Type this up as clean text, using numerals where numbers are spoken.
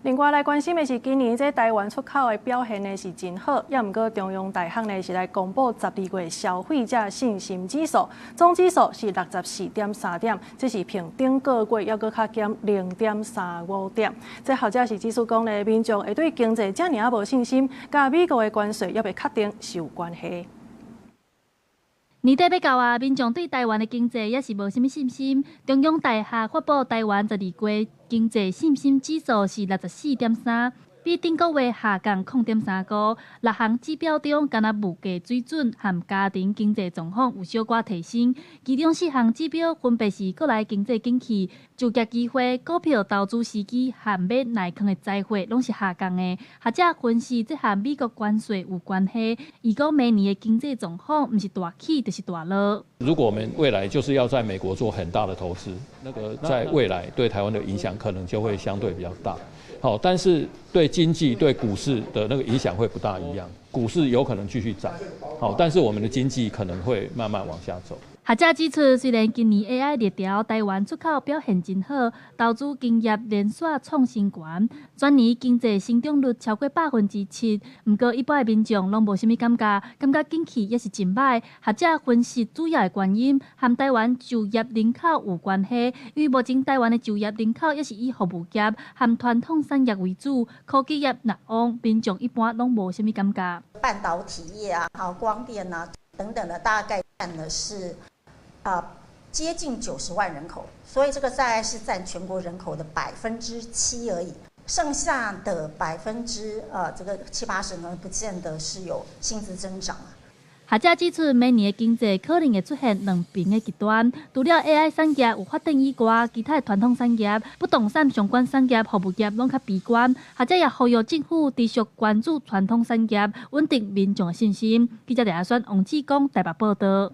另外來關心的是，今年這台灣出口的表現呢是真好，也毋過中央大行呢是來公布12月消費者信心指數，總指數是64.3點，這是比頂個月猶閣較減0.35點。這學者是指出講呢，民眾會對經濟遮爾仔無信心，佮美國的關稅猶未確定是有關係。年底欲到啊，民眾對台灣的經濟也是無啥物信心。中央大學發布台灣12月經濟信心指數是64.3，比頂個月下降0.3個。六項指標中，干焦物價水準和家庭經濟狀況有小可提升，其中四項指標分別是國內經濟景氣、就業機會、股票投資時機和買耐囥的財貨攏是下降的。學者分析，這和美國關稅有關係。伊講明年的經濟狀況毋是大起就是大落。如果我們未來就是要在美國做很大的投資，那個在未來對台灣的影響可能就會相對比較大。好，但是對經濟、對股市的那個影響會不大一樣，股市有可能繼續漲，好，但是我們的經濟可能會慢慢往下走。學者指出，雖然今年 AI 熱潮台灣出口表現真好，投資金額連續創新高，全年經濟成長率超過7%，毋過一般的民眾攏無啥物感覺，感覺景氣也是真䆀。學者分析主要的原因，和台灣就業人口有關係，因為目前台灣的就業人口也是以服務業和傳統產業為主，科技業若旺，民眾一般攏無啥物感覺。半導體業啊，好光電啊等等的，大概佔的是接近90萬人口，所以這個大概是佔全國人口的7%而已，剩下的百分之這個七八十呢，不見得是有薪資增長。學者指出，明年的經濟可能會出現兩邊的極端，除了 AI 產業有發展以外，其他的傳統產業、不動產相關產業、服務業攏較悲觀。學者也呼籲政府持續關注傳統產業，穩定民眾的信心。記者李亞選、王志剛台北報道。